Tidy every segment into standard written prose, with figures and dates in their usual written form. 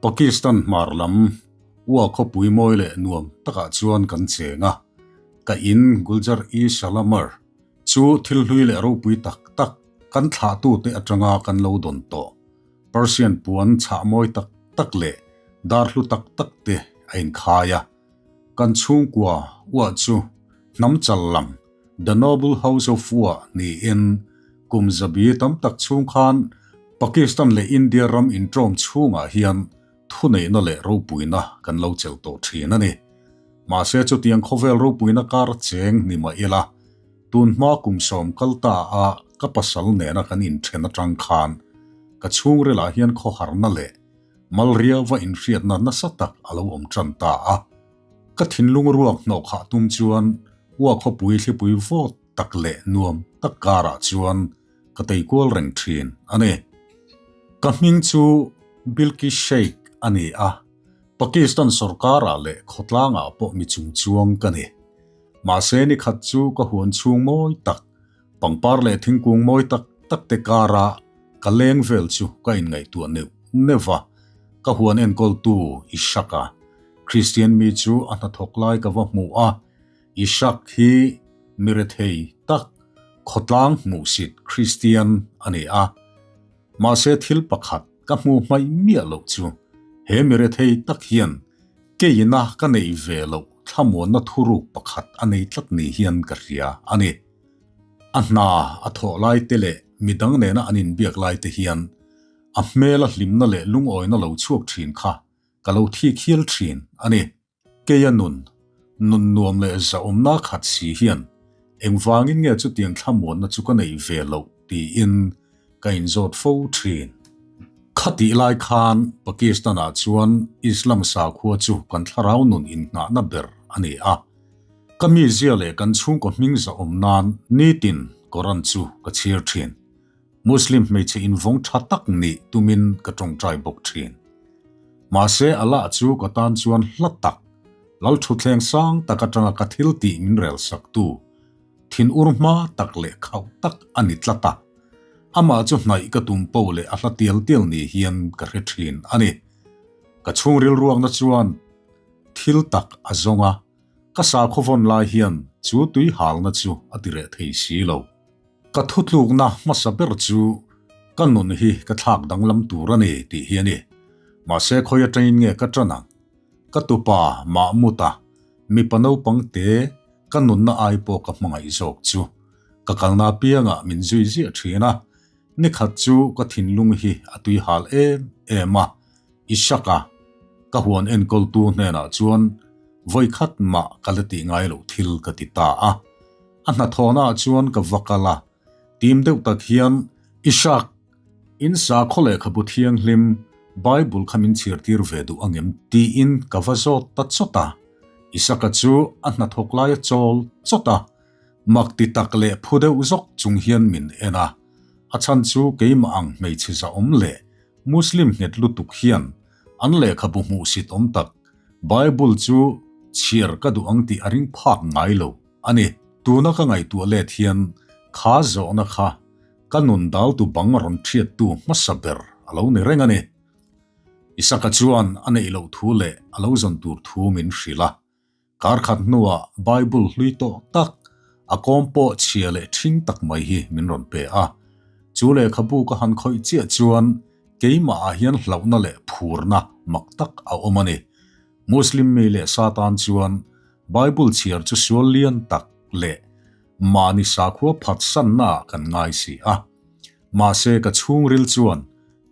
Pakistan hmar lam Ua khawpui mawi leh nuam takah chuan kan cheng a, ka in Gulzar-e-Shalamar chu thil hlui leh ropui tak tak kan thlahtute atanga kan lo dawn tawh. Persian puan chhah mawi tak tak leh dar hlu tak tak te a inkhai a. Kan chhungkua uah chu hnam chal lang The Noble House of Ua niin kum zabi tam tak chhung khan Pakistan leh India ram inṭawm chhungah hian thuneihna leh ropuina kan lo chelh tawh ṭhin a ni. Mahse chutiang khawvel ropuina kar cheng ni mah ila, tun hma kum sawm kal ta a ka pasal nena kan inṭhen aṭang khan ka chhungrilah hian khawharna leh malria va inhriatna nasa tak a lo awm ṭan ta a. Ka thinlung ruak hnawh khah tum chuan ua khawpui thlipui vawt tak leh nuam tak karah chuan ka tei kual reng thin a ni. Ka hming chu Bilki Sheikh a ni a, Pakistan sorkarah leh khawtlangah pawh mi chungchuang ka ni. Mahse ni khat chu ka huan chhung mawi tak, pangpar leh thingkung mawi tak tak te kara ka leng vel chu ka inngaihtuah neuh neuh a, ka huan enkawltu Ishak-a, Kristian mi chu a hnathawk lai ka va hmu a, Ishak hi mi rethei tak, khawtlang hmuhsit Kristian a ni a. Mahse thil pakhat ka hmu hmaih miah loh chu he mi rethei tak hian keina ka neih ve loh thlamuanna thuruk pakhat a nei tlat ni hian ka hria a ni. A hna a thawh lai te leh midang nena an inbiak lai te hian a hmela hlimna leh lungawina lo chhuak thin kha ka lo thik hial thin a ni. Keia nun, nun nuam leh zahawmna khat si hian engvangin nge chutiang thlamuanna chu ka neih ve loh tiin ka inzawt fo thin. Khatih lai khan Pakistan-ah chuan Islam sakhua chu kan thlarau nun innghahna ber a ni a. Ka mizia leh kan chhungkaw hming zahawm nan nitin Koran chu ka chhir thin. Muslim hmeichhe invawng tha tak nih tumin ka tawngtai bawk thin. Mahse Allah chu ka tan chuan hla tak, lal thutthleng sang tak atanga ka thil tih min rel sak tu, thin ur hma tak leh khauh tak a ni tlat a. Amah chu hnaih ka tum po leh a hla tial tial ni hian ka hre thin a ni. Ka chhungril ruakna chuan thil tak a zawng a, ka sakhaw vawn lai hian chu tui halna chu a ti reh thei si lo. Ka thutlukna hmasa ber chu ka nun hi ka thlak danglam tur a ni tih hi a ni. Mahse khawi atangin nge ka tan ang? Ka tupa Mahmud-a mipa naupang te ka nunna ai pawh ka hmangaih zawk chu ka kalna apiangah min zui ziah thin a. Nikhat chu ka thinlung hi a tui hal em em a, Ishak-a ka huan enkawltu hnenah chuan vawikhat mah ka la tih ngai loh thil ka ti ta a. A hnathawhnaah chuan ka va kal a, tim deuh tak hian, Ishak, in sakhaw lehkhabu thianghlim Bible kha min chhirtir ve duh angem? tiin ka va zawt ta chawt a. Ishak-a chu a hnathawk lai a chawl chawt a, mak ti tak leh phu deuh zawk chung hian min en a. A chhan chu keimah ang hmeichhe zahawm leh Muslim nghet lutuk hian an lehkhabu hmuhsit awm tak Bible chu chhiar ka duh ang tih a ring phak ngai lo a ni. Tuna ka ngaihtuah let hian kha zawhna kha ka nun daltu bang rawn thiattu hmasa ber a lo ni reng a ni. Isaka chuan a neih loh thu leh a lo zawn tur thu min hrilh a. Kar khat hnuah Bible hlui tawh tak, a kawm pawh chhia leh ṭhing tak mai hi min rawn pe a. Chu lehkhabu ka han khawih chiah chuan keimahah hian hlauhna leh phurna mak tak a awm a ni. Muslim mi leh Satan chuan Bible chhiar chu sual lian tak leh mahni sakhua phatsannaah kan ngai si a. Mahse ka chhungril chuan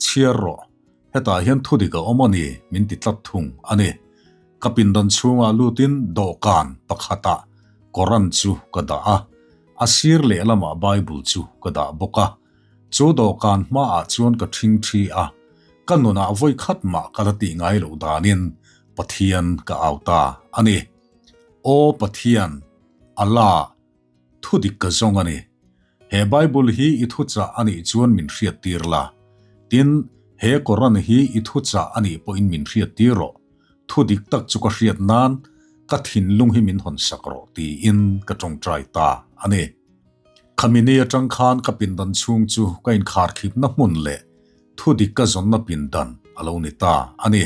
chhiar rawh, hetah hian thudik a awm a ni min ti tlat thung a ni. Ka pindan chhungah lutin dawhkan pakhatah Koran chu ka dah a, a sir lehlamah Bible chu ka dah bawk a. Chu dawhkan hmaah chuan ka ṭhing ṭhi a, ka nunah vawi khat mah ka la tih ngai loh danin Pathian ka au ta a ni. Aw Pathian, Allah, Thudik ka zawng a ni. He Bible hi i thuchah a nih chuan min hriattir la. Tin, he Koran hi i thuchah a nih pawhin min hriattir rawh. Thudik tak chu ka hriat nan ka thinlung hi min hawn sak rawh tiin ka tawngtai ta a ni. Khamini atang khan ka pindan chhung chu ka inkharkhipna hmun leh thudik ka zawnna pindan a lo ni ta a ni.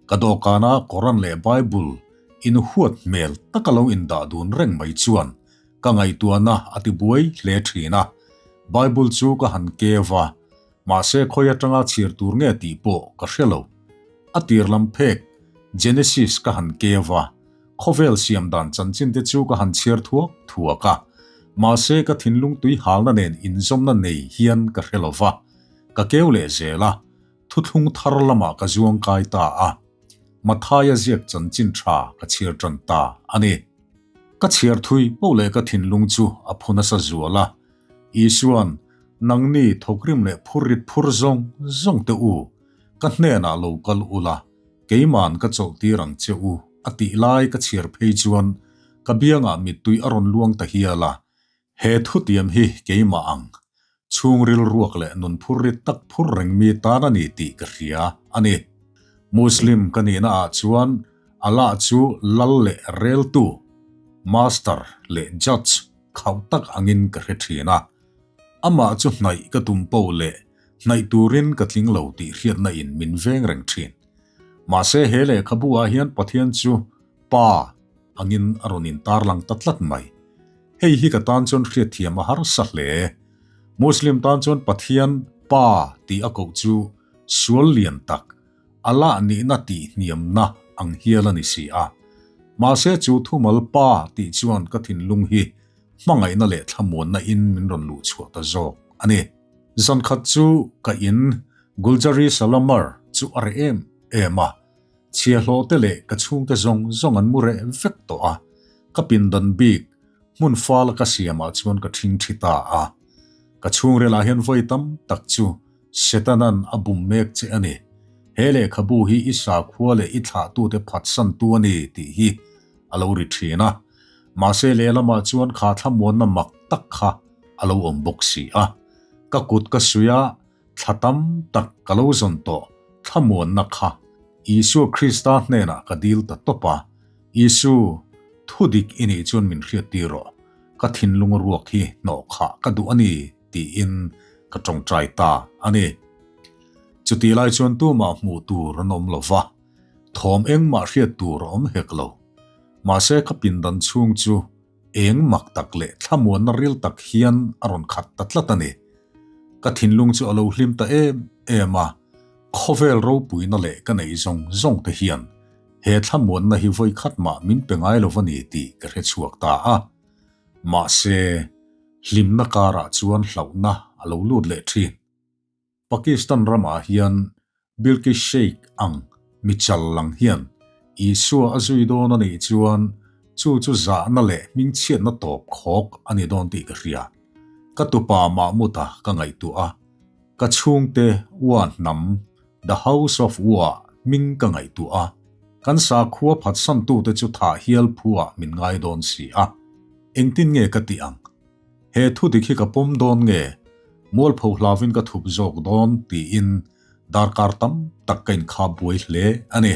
Ka dawhkana Koran leh Bible inhuat hmel taka lo indah dun reng mai chuan ka ngaihtuahna a tibuai hle thin a. Bible chu ka han keu a, mahse khawi atanga chhiar tur nge tih pawh ka hre lo. A tir lam phek Genesis ka han keu a, khawvel siam dan chanchin te chu ka han chhiar thuak thuak a, mahse ka thinlung tui halna nen inzawmna nei hian ka hre lo va, ka keu leh zel a. Thuthlung thar lamah ka zuang kai ta a, Mathaia ziak chanchin tha ka chhiar tan ta a ni. Ka chhiar thui poh leh ka thinlung chu a phu nasa zual a, Isua'n, Nangni thawkrim leh phurrit phur zawng zawng te u, ka hnenah lo kal ula, keima'n ka chawlhtir ang che u, a tih lai ka chhiar phei chuan ka biangah mittui a rawn luang ta hial a, He thutiam hi keimah ang, chhungril ruak leh nun phur rit tak phur reng mi tan a ni tih ka hria a ni. Muslim ka nihna ah chuan Allah chu lal leh reltu, master leh judge, khauh tak angin ka hre thin a. Amah chu hnaih ka tum poh leh hnaih turin ka tling lo tih hriatna in min veng reng thin. Mahse he lehkhabu ah hian Pathian chu Pa angin a rawn intarlang ta tlat mai. Hei hi ka tan chuan hriatthiam a harsa hle. Muslim tan chuan Pathian Pa tih a koh chu sual lian tak, Allah nihna tih hniamna ang hial a ni si a. Mahse chu thumal Pa tih chuan ka thinlung hi hmangaihna leh thlamuanna in min rawn luh chhuah ta zawk a ni. Zankhat chu ka in Guljari Shalamar chu a reh em em a. Chhiahhlawh te leh ka chhungte zawng zawng an mu reh vek tawh a, ka pindan bik hmun fal a ka siamah chuan ka ṭhing ṭhi ta a. Ka chhungrilah hian vawi tam tak chu Setanan a bum mek che a ni. He lehkhabu hi i sakhua leh i thlahtute phatsantu a ni tih hi a lo ri ṭhin a. Mahse lehlamah chuan kha thlamuanna mak tak kha a lo awm bawk si a. Ka kut ka suih a, Thla tam tak ka lo zawn tawh thlamuanna kha Isua Krista hnenah ka dil ta tawp a, Isu, thu dik i nih chuan min hriattir rawh, ka thinlung ruak hi hnawh khah ka duh a ni, tiin ka tawngtai ta a ni. Chutih lai chuan tumah hmuh tur an awm lo va, thawm engmah hriat tur a awm hek lo. Mahse ka pindan chhung chu Eng mak tak leh thlamuanna ril tak hian a rawn khat ta tlat a ni. Ka thinlung chu a lo hlim ta em em a, khawvel ropuina leh ka neih zawng zawng te hian he thlamuanna hi vawi khat mah min pe ngai lo va ni tih ka hre chhuak ta a. Mahse, hlimna karah chuan hlauhna a lo lut leh thin. Pakistan ramah hian Bilqis Sheikh ang mi chal lang hian Isua a zui dawn a nih chuan chu chu zahna leh hmingchhiatna tawp khawk a ni dawn tih ka hria. Ka tupa Mahmud-a ka ngaihtuah a, ka chhungte Wa hnam, The House of Wa, hming ka ngaihtuah a, kan sakhua phatsantute chu thah hial phuah min ngai dawn si a, engtin nge ka tih ang? He thu dik hi ka pawm dawn nge? Mualpho hlavin ka thup zawk dawn tiin darkar tam tak ka inkhap buai hle a ni.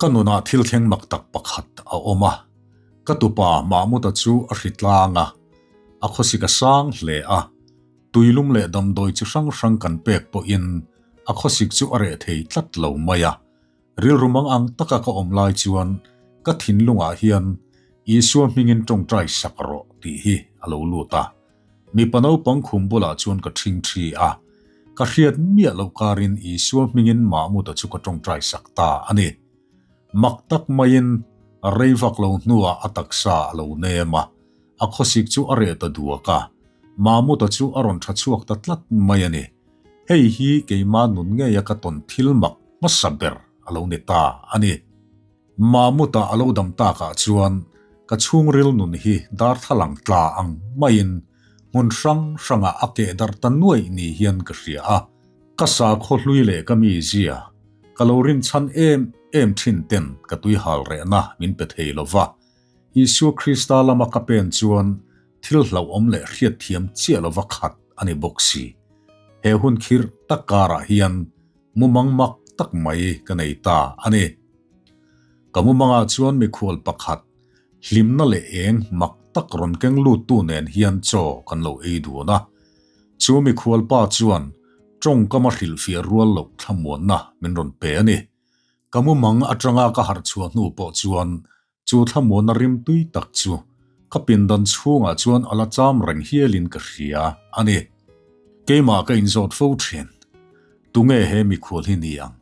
Ka nunah thil thleng mak tak pakhat a awm a, ka tupa Mahmuda chu a hri tlang a, a khawsik a sang hle a, tuilum leh damdawi chi hrang hrang kan pek pawhin a khawsik chu a reh thei tlat lo mai a. Rilru mang ang taka ka awm lai chuan ka thinlungah hian Isua hmingin tawngtai sak rawh tih hi a lo lut a. Mipa naupang khum bulah chuan ka ṭhing ṭhi a. Ka hriat miah loh karin Isua hmingin Mahmuda chu ka tawngtai sak ta a ni. Mak tak maiin rei vak lo hnuah a taksa a lo nem a, a khawsik chu a reh ta duak a. Mahmuda chu a rawn ṭha chhuak ta tlat mai a ni. Hei hi keima nun ngeia ka tawn thil mak hmasa ber a lo ni ta a ni. Mahmut-a a lo dam takah chuan ka chhungril nun hi darthlalang tla ang maiin hmun hrang hrangah a keh darh ta nuaih ni hian ka hria a. Ka sakhaw hlui leh ka mizia, ka lo rinchhan em em thin ten ka tuihal rehna min pe thei lo va. Isua Krista lama ka pen chuan thil hlauhawm leh hriatthiam chiah lova khat a ni bawk si. He hun khirh tak karah hian mumang mak tak mai ka nei ta a ni. Ka mumangah chuan mikhual pakhat, hlimna leh eng mak tak rawn keng luttu nen hian chaw kan lo ei dun a. Chu mikhual pa chuan tawngkama hrilhfiah rual loh thlamuanna min rawn pe a ni. Ka mumang atanga ka harh chhuah hnu pawh chuan chu thlamuanna rimtui tak chu ka pindan chhungah chuan a la cham reng hialin ka hria a ni. Keimah ka inzawt fo thin. Tunge he mikhual hi ni ang?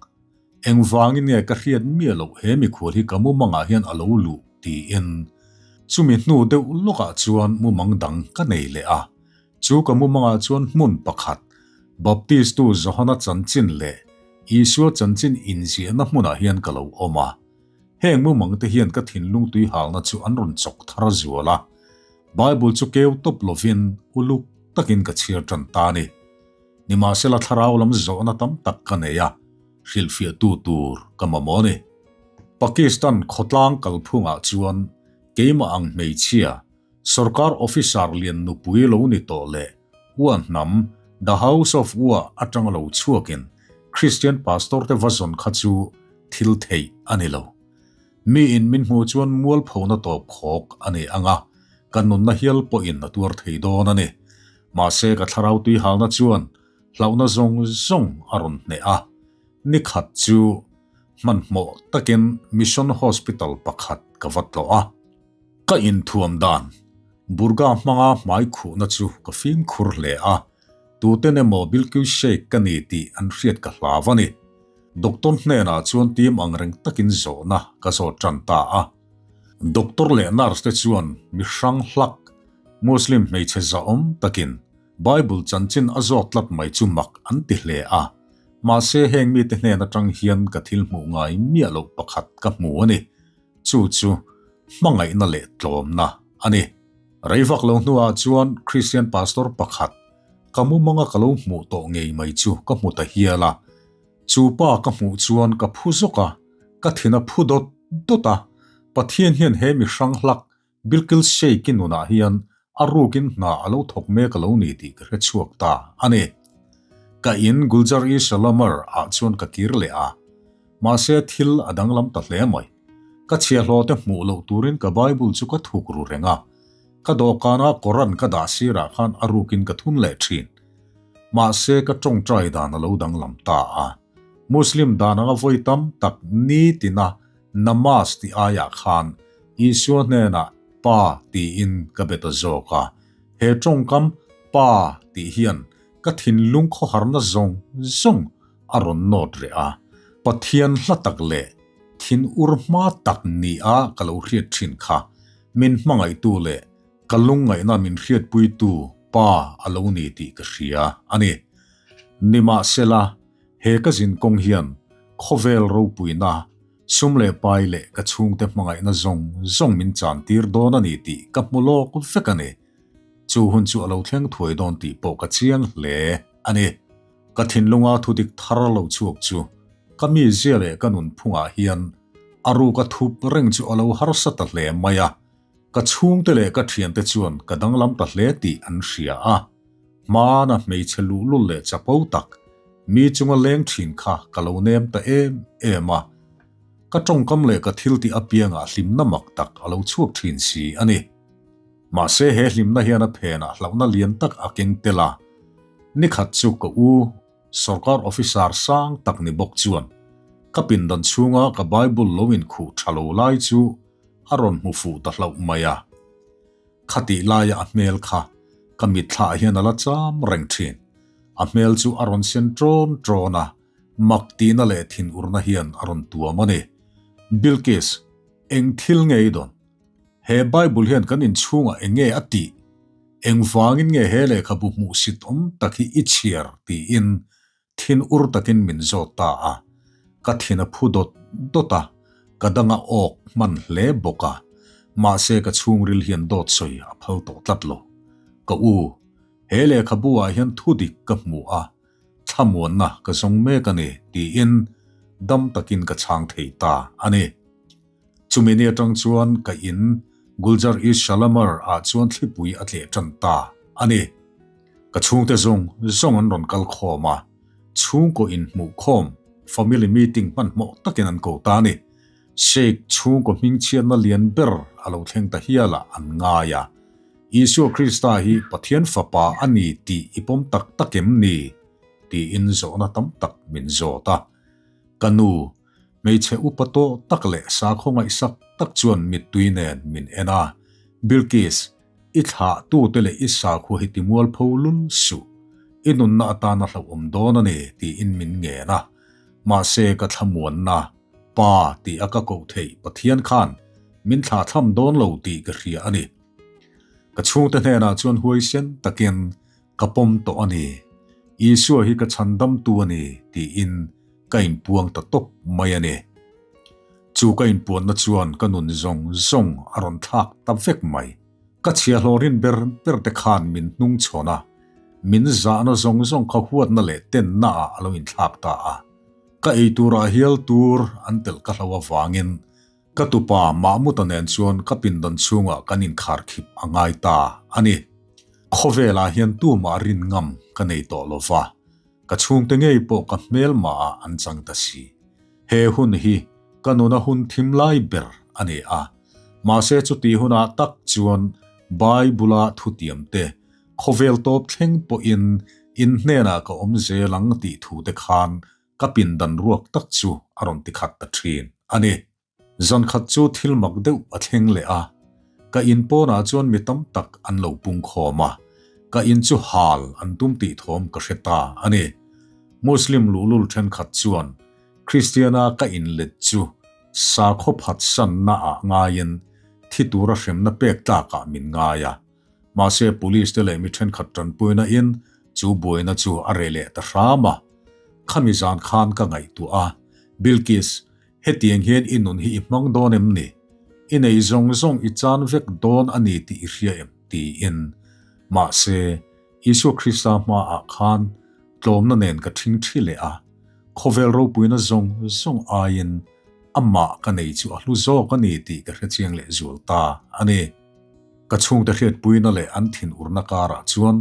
Engvangin nge ka hriat miah loh he mikhual hi ka mumangah hian a lo luh tiin. Chumi hnu deuh lawkah chuan mumang dang ka nei leh a. Chu ka mumangah chuan hmun pakhat, Baptistu Johana chanchin leh Isua chanchin inziahna hmunah hian ka lo awm a. Heng mumangte hian ka thinlung tui halna chu an rawn chawk thar zual a. Bible chu keu tawp lovin uluk takin ka chhiar tan ta a ni. Nimahsela thlarau lam zawhna tam tak ka nei a, hrilhfiahtu tur ka mamawh a ni. Pakistan khawtlang kalphungah chuan keimah ang hmeichhia, sorkar officer lian nupui lo ni tawh leh Ua hnam, The House of Ua atanga lo chhuakin Christian pastor te va zawn kha chu thil theih a ni lo. Miin min hmuh chuan mualphona tawp khawk a ni ang a, ka nunna hial pawhin a tuar thei dawn a ni. Mahse ka thlarau tui halna chuan hlauhna zawng zawng a rawn hneh a. Ni khat chu hmanhmawh takin Mission Hospital pakhat ka va tlawh a. Ka inthuam dan Burga hmanga hmai khuhna chu ka fimkhur hle a, tuten emaw Bilkyu Sheikh ka ni tih an hriat ka hlau a ni. Doctor hnenah chuan tim ang reng takin zawhna ka zawt tan ta a. Doctor leh nurse te chuan mi hrang hlak, Muslim hmeichhe zahawm takin Bible chanchin a zawt tlat mai chu mak an ti hle a. Mahse heng mite hnen atang hian ka thil hmuh ngai miah loh pakhat ka hmu a ni. Chu chu hmangaihna leh tlawmna a ni. Rei vak lo hnuah chuan Christian pastor pakhat ka mumanga ka lo hmuh tawh ngei mai chu ka hmu ta hial a. Chu pa ka hmuh chuan ka phu zawk a, ka thin a phu dawt dawt a, Pathian hian he mi hrang hlak Bilkil Sheikh-i nunah hian a rukin hna a lo thawk mek a lo ni tih ka hre chhuak ta a ni. Ka in Gulzar-i-Shalamar ah chuan ka kir leh a, mahse thil a danglam ta hle mai. Ka chhiahhlawh te hmuh loh turin ka Bible chu ka thuk ru reng a, ka dawhkana Koran ka dah sirah khan a rukin ka thun leh thin. Mahse ka tawngtai dan a lo danglam ta a. Muslim dan anga vawi tam tak nitina namaz tih aiah khan Isua hnenah Pa tiin ka be ta zawk a. He tawngkam Pa tih hian ka thinlung khawharna zawng zawng a rawn nawt reh a. Pathian hla tak leh thin ur hma tak nia ka lo hriat thin kha min hmangaihtu leh Ka lungngaihna min hriatpuitu Pa a lo ni tih ka hria a ni. Nimahsela, he ka zin kawng hian khawvel ropuina, sum leh pai leh ka chhungte hmangaihna zawng zawng min chantir dawn a ni tih ka hmu lawk vek a ni. Chu hun chu a lo thleng thuai dawn tih pawh ka chiang hle a ni. Ka thinlunga thudik thar lo chhuak chu ka mizia leh ka nunphungah hian a ruka thup reng chu a lo harsa ta hle mai a. Ka chhungte leh ka thiante chuan ka danglam ta hle tih an hria a, hmana hmeichhe luhlul leh chapo tak, mi chunga leng thin kha ka lo nem ta em em a. Ka tawngkam leh ka thiltih apiangah hlimna mak tak a lo chhuak thin si a ni. Mahse he hlimna hian a phenah hlauhna lian tak a keng tel a, nikhat chu ka u Sorkar officer sang tak ni bawk chuan ka pindan chhunga ka Bible lo inkhuh tha lo lai chu a rawn hmu fuh ta hlauh mai a. Khatih laia a hmel kha ka mitthlah hian a la cham reng thin. A hmel chu a rawn sen ṭawn ṭawn a, mak tihna leh thinurna hian a rawn tuam a ni. Bilkis, eng thil nge i dawn? He Bible hian kan inchhungah eng nge a tih? Engvangin nge he lehkhabu hmuhsit awm tak hi i chhiar? tiin Thin ur takin min zawt ta a, ka thin a phu dawt dawt a, ka dang a awk hman hle bawk a, mahse ka chhungril hian dawt sawi a phal tawh tlat lo. Ka u, he lehkhabu ah hian thu dik ka hmu a, thlamuanna ka zawng mek a ni tiin dam takin ka chhang thei ta a ni. Chumi ni atang chuan ka in Gulzar-i-Shalamar ah chuan thlipui a tleh tan ta a ni. Ka chhungte zawng zawng an rawn kal khawm a, chhungkaw inhmuh khawm, family meeting hmanhmawh takin an ko ta a ni. Sheikh chhungkaw hmingchhiatna lian ber a lo thleng ta hial ah an ngai a. Isua Krista hi Pathian Fapa a ni tih i pawm tak tak em ni? tiin zawhna tam tak min zawt a. Ka nu. Hmeichhe upa tawh tak leh sakhaw ngaihsak tak chuan mittui nen min en a, Bilkis, i thlahtute leh i sakhua hi timualpho lul suh. I nunna atana hlauhawm dawn a ni, tiin min ngen a. Mahse ka thlamuanna, Pa tih a ka koh theih Pathian khan min thlahthlam dawn lo tih ka hria a ni. Ka chhungte hnenah chuan huaisen takin ka pawm tawh a ni, Isua hi ka chhandamtu a ni tiin ka inpuang ta tawp mai a ni. Chu ka inpuanna chuan ka nun zawng zawng a rawn thlak ta vek mai. Ka chhiahhlawh rin ber ber te khan min hnung chhawn a, min zahna zawng zawng kha huatna leh tenna ah a lo inthlak ta a. Ka eitur ah hial tur an telh ka hlo avangin Ka tupa Mahmuta nen chuan ka pindan chhungah kan inkhar khip a ngai ta a ni. Khawvelah hian tumah rin ngam ka nei tawh lo va, ka chhungte ngei pawh ka hmelmaah an chang ta si. He hun hi ka nuna hun thim lai ber a ni a, mahse chuti hunah tak chuan Bible-a thutiamte khawvel tawp thleng pawhin in hnenah ka awm zel ang tih thute khan Ka pindan ruak tak chu a rawn ti khat ta thin a ni. Zan khat chu thil mak deuh a thleng leh a, ka in pawnah chuan mi tam tak an lo pung khawm a, ka in chu hal an tum tih thawm ka hre ta a ni. Muslim luhlul thenkhat chuan Kristiana ka inlet chu sakhaw phatsanna ah ngaiin thi tura hremna pek tlakah min ngai a, Mahse police te leh mi thenkhat tanpuina in chu buaina chu a reh leh ta hram a. Khami zan khan ka ngaihtuah a, Bilkis, hetiang hian i nun hi i hmang dawn em ni? I nei zawng zawng i chan vek dawn a ni tih i hria em? tiin. Mahse, Isua Krista hmaah khan tlawmna nen ka thing thi leh a, khawvel ropuina zawng zawng aiin amah ka nei chu a hlu zawk a ni tih ka hrechiang leh zual ta a ni. Ka chhungte hriatpuina leh an thinurna karah chuan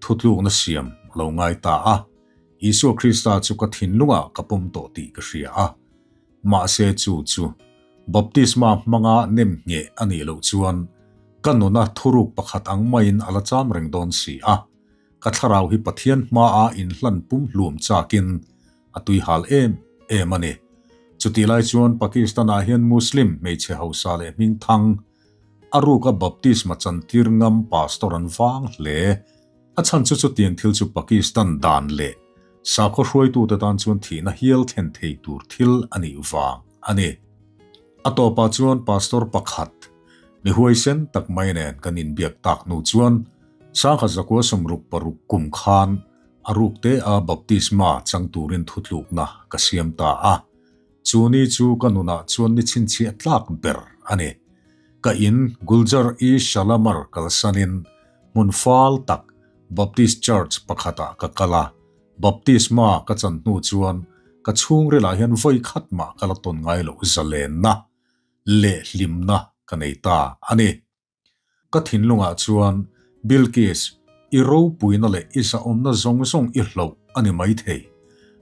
thutlukna siam a lo ngai ta a. Isua Krista chu ka thinlungah ka pawm tawh tih ka hria a. Mahse chu chu baptisma hmanga nem ngheh a nih loh chuan ka nuna thuruk pakhat ang maiin a la cham reng dawn si a. Ka thlarau hi Pathian hmaa inhlan pumhlum chakin a tuihal em em a ni. Chutih lai chuan Pakistan-ah hian Muslim hmeichhe hausa leh hmingthang, A ruka baptisma chantir ngam pastor an vang hle. A chhan chu chutiang thil chu Pakistan dan leh sakhaw hruaitute tan chuan thihna hial thlen thei tur thil a nih vang a ni. A tawpah chuan pastor pakhat, mi huaisen tak mai nen kan inbiak tak hnu chuan Sangha zakua 66 kum khan a ruk te a baptisma chang turin thutlukna ka siam ta a. Chu ni chu ka nunah chuan ni chhinchhiah tlak ber a ni. Ka in Gulzar-i Shalamar kalsanin hmun fal tak Baptist Church pakhatah ka kal a, baptisma ka chan hnu chuan ka chhungrilah hian vawi khat mah ka la tawn ngai loh zalenna leh hlimna ka nei ta a ni. Ka thinlungah chuan Bilkis, i ropuina leh i zahawmna zawng zawng i hloh a ni maithei.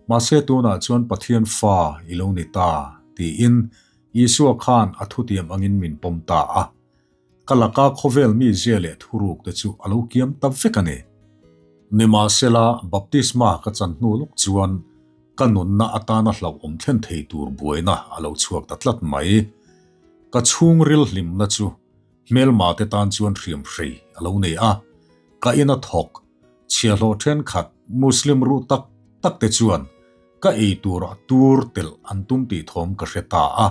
Mahse tunah chuan Pathian fa i lo ni ta, tiin Isua khan a thutiam angin min pawm ta a. Ka laka khawvel mizia leh thuruk te chu a lo kiam ta vek a ni. Nimahsela, baptisma ka chan hnu lawk chuan ka nunna atana hlauhawm thlen thei tur buaina a lo chhuak ta tlat mai. Ka chhungril hlimna chu hmelma te tan chuan hriam hrei a lo nei a, ka ina thawk, chhiahhlawh thenkhat Muslim ruh tak tak te chuan ka ei turah tur telh an tum tih thawm ka hre ta a.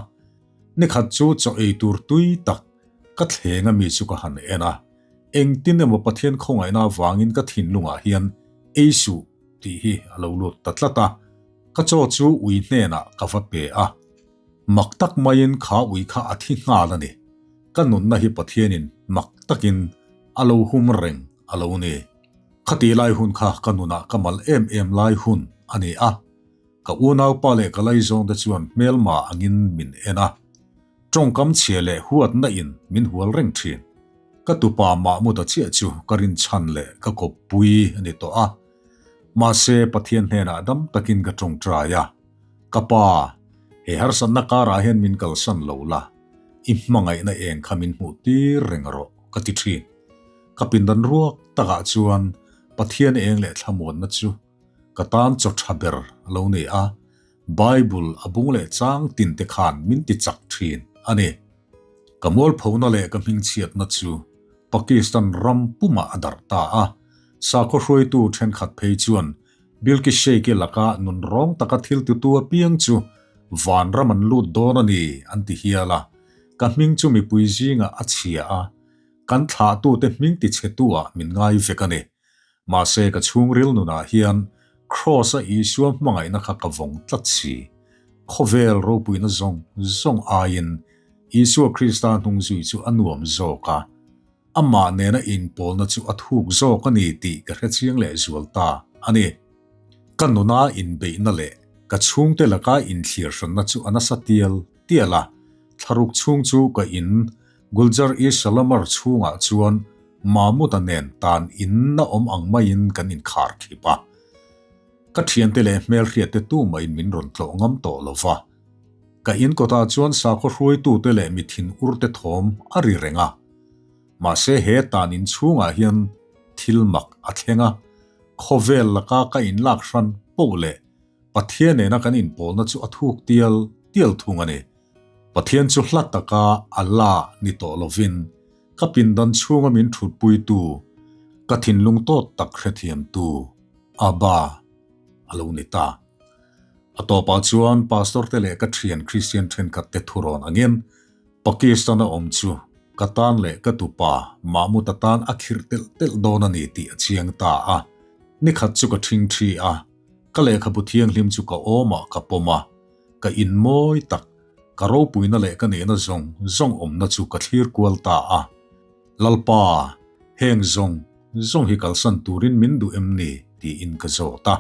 Nikhat chu chaw ei tur tui tak ka thleng ami chu ka han en a, engtin emaw Pathian khawngaihna avangin ka thinlungah hian ei suh tih hi a lo lut ta tlat a, ka chaw chu ui hnenah ka va pe a. Mak tak maiin kha ui kha a thi nghal a ni. Ka nunna hi Pathianin mak takin a lo hum reng a lo ni. Khati lai hun kha ka nunah ka mal em em lai hun a ni a. Ka unaupa leh ka laizawngte chuan hmelma angin min en a. Tawngkam chhia leh huatna in min hual reng thin. Ka tupa Mahmuda chiah chu ka rinchhan leh ka kawppui a ni tawh a. Mahse Pathian hnenah dam takin ka tawngtai a. Ka pa, he harsatna karah hian min kalsan lo la, i hmangaihna eng kha min hmuh tir reng rawh, ka ti thin. Ka pindan ruak takah chuan Pathian eng leh thlamuanna chu ka tan chaw tha ber a lo ni a. Bible a bung leh chang tin te khan min ti chak thin a ni. Ka mualphona leh ka hmingchhiatna chu Pakistan ram pumah a darh ta a, sakhaw hruaitu thenkhat phei chuan Bilki Sheikh-i laka nun rawng taka thil titu apiang chu vanram an lut dawn a ni an ti hial a, ka hming chu mipui zingah a chhia a, kan thlahtute hming tichhetu-ah min ngai vek a ni. Mahse ka chhungril nunah hian Kraws-a Isua hmangaihna kha ka vawng tlat si. Khawvel ropuina zawng zawng aiin Isua Krista hnung zui chu a nuam zawk a, amah nena inpawlna chu a thuk zawk a ni tih ka hrechiang leh zual ta a ni. Ka nuna inbeihna leh ka chhungte laka inthlir hranna chu a nasa tial tial a, thlaruk chhung chu ka in Gulzar-i-Shalamar chhungah chuan Mahmud-a nen tan in na awm ang maiin kan inkhar khip a. Ka thiante leh hmelhriatte tumahin min rawn tlawh ngam tawh lo va. Ka in kawtah chuan sakhaw hruaitute leh mi thin urte thawm a ri reng a. Mahse he tan in chhungah hian thil mak a thleng a, khawvel laka ka inlak hran poh leh Pathian nena kan inpawlna chu a thuk tial tial thung a ni. Pathian chu hla taka Allah ni tawh lovin ka pindan chhunga min thutpuitu, ka thinlung tawt tak hrethiamtu Abba a lo ni ta. A tawpah chuan Pastor te leh ka thian Christian thenkhat te thurawn angin Pakistan a awm chu ka tan leh ka tupa Mahmud-a tan a khirh telh telh dawn a ni tih a chiang ta a. Nikhat chu ka thing thi a, ka lehkhabu thianghlim chu ka awmah ka pawm a, ka inmawi tak, ka ropuina leh ka nihna zawng zawng awmna chu ka thlir kual ta a. Lalpa, heng zawng zawng hi kalsan turin min duh em ni? tiin ka zawt a.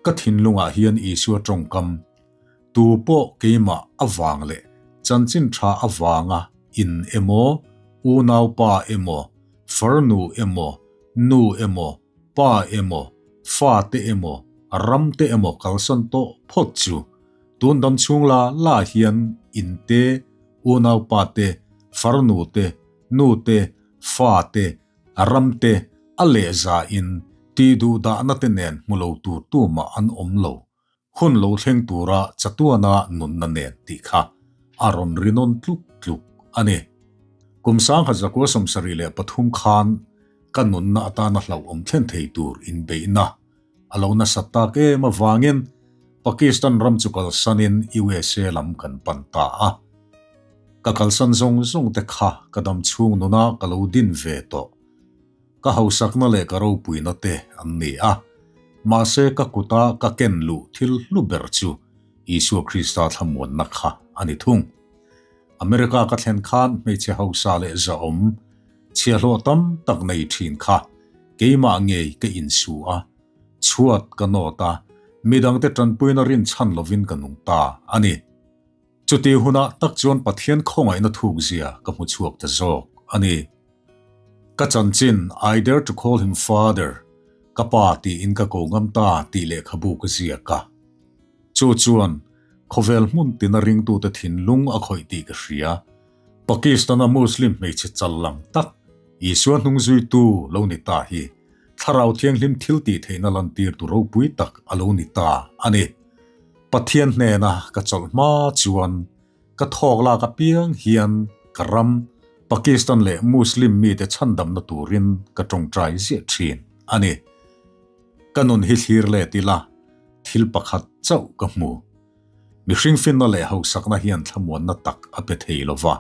Ka thinlungah hian Isua tawngkam, Tu pawh keimah avang leh chanchin tha avanga in emaw, unaupa emaw, farnu emaw, nu emaw, pa emaw, fate emaw, ramte emaw kalsan tawh phawt chu tun dam chhung la la hian in te, unaupa te, farnu te, nu te, fa te, ramte a lehza in tih duh dahna te nen hmu lo tur tumah an awm lo. Hun lo thleng tura chatuana nunna nen tih kha a rawn rinawn tluk tluk a ni. Kum 1973 khan ka nunna atana hlauhawm thlen thei tur inbeihna a lo nasat tak em avangin Pakistan ram chu kalsanin USA lam kan pan ta a. Ka kalsan zawng zawng te kha ka dam chhung nuna ka lo din ve tawh. Ka hausakna leh ka ropuina te an ni a. Mahse ka kuta ka ken luh thil hlu ber chu Isua Krista thlamuanna kha a ni thung. America ka thlen khan hmeichhe hausa leh zahawm, chhiahhlawh tam tak nei thin kha keimah ngei ka insu a, chhuat ka nawt a, midangte tanpuina rinchhan lovin ka nung ta a ni. Chuti hunah tak chuan Pathian khawngaihna thukzia ka hmu chhuak ta zawk a ni. Ka chanchin I dare to call him father, ka pa tiin ka ko ngam ta tih lehkhabu ka ziak a. Chu chuan khawvel hmun tina ringtute thinlung a khawih tih ka hria. Pakistan-a Muslim hmeichhe chal lang tak, Isua hnungzuitu lo ni ta hi Thlarau Thianghlim thil tih theihna lantirtu ropui tak a lo ni ta a ni. Pathian hnena ka chawlh hma chuan ka thawk lak apiang hian ka ram, Pakistan leh Muslim mite chhandamna turin ka tawngtai ziah thin a ni. Ka nun hi thlir let ila, thil pakhat chauh ka hmu. Mihring finna leh hausakna hian thlamuanna tak a pe thei lo va,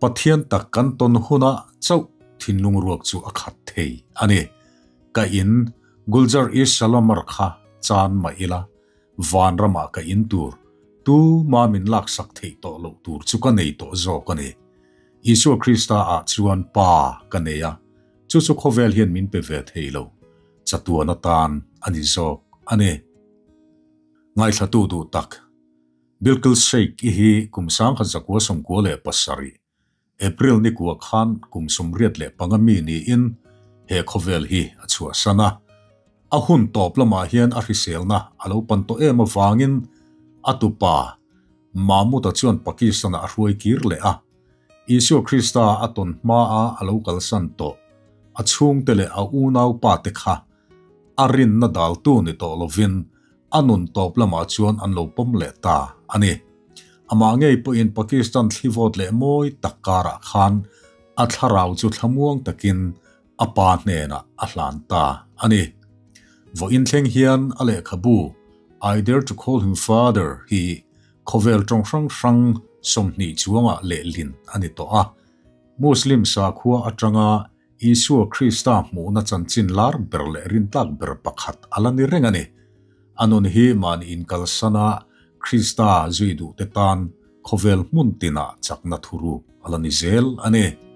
Pathian tak kan tawn hunah chauh thinlung ruak chu a khat thei a ni. Ka in Gulzar-i-Shalamar kha chan mah ila, vanramah ka in tur, tuma min laksak theih tawh loh tur chu ka nei tawh zawk a ni. Isua Krista ah chuan Pa ka nei a, chu chu khawvel hian min pe ve thei lo, chatuan atan a ni zawk a ni. Ngaithlatu duh tak, Bilkil Sheikh i hi kum 1997, April ni kua khan kum 85 mi niin he khawvel hi a chhuahsan a. A hun tawp lamah hian a hriselna a lo pan tawh em avangin a tupa Mahmud-a chuan Pakistan-ah a hruai kir leh a. Isua Krista a tawn hmaa a lo kalsan tawh a chhungte leh a unaupa te kha a rinna daltu ni tawh lovin. a nun tawp lamah chuan an lo pawm leh ta a ni. Amah ngei pawhin Pakistan thlivawt leh mawi tak karah khan a thlarau chu thlamuang takin a pa hnenah a hlan ta a ni. Vawiin thleng hian a lehkhabu I Dare to Call Him Father hi khawvel tawng hrang hrang 20 chuangah lehlin a ni tawh a. Muslim sakhua atanga Isua Krista hmuhna chanchin lar ber leh rintlak ber pakhat a la ni reng a ni. A nun hi mahni inkalsana Krista zui duhte tan khawvel hmun tinah chakna thuruk a la ni zel a ni.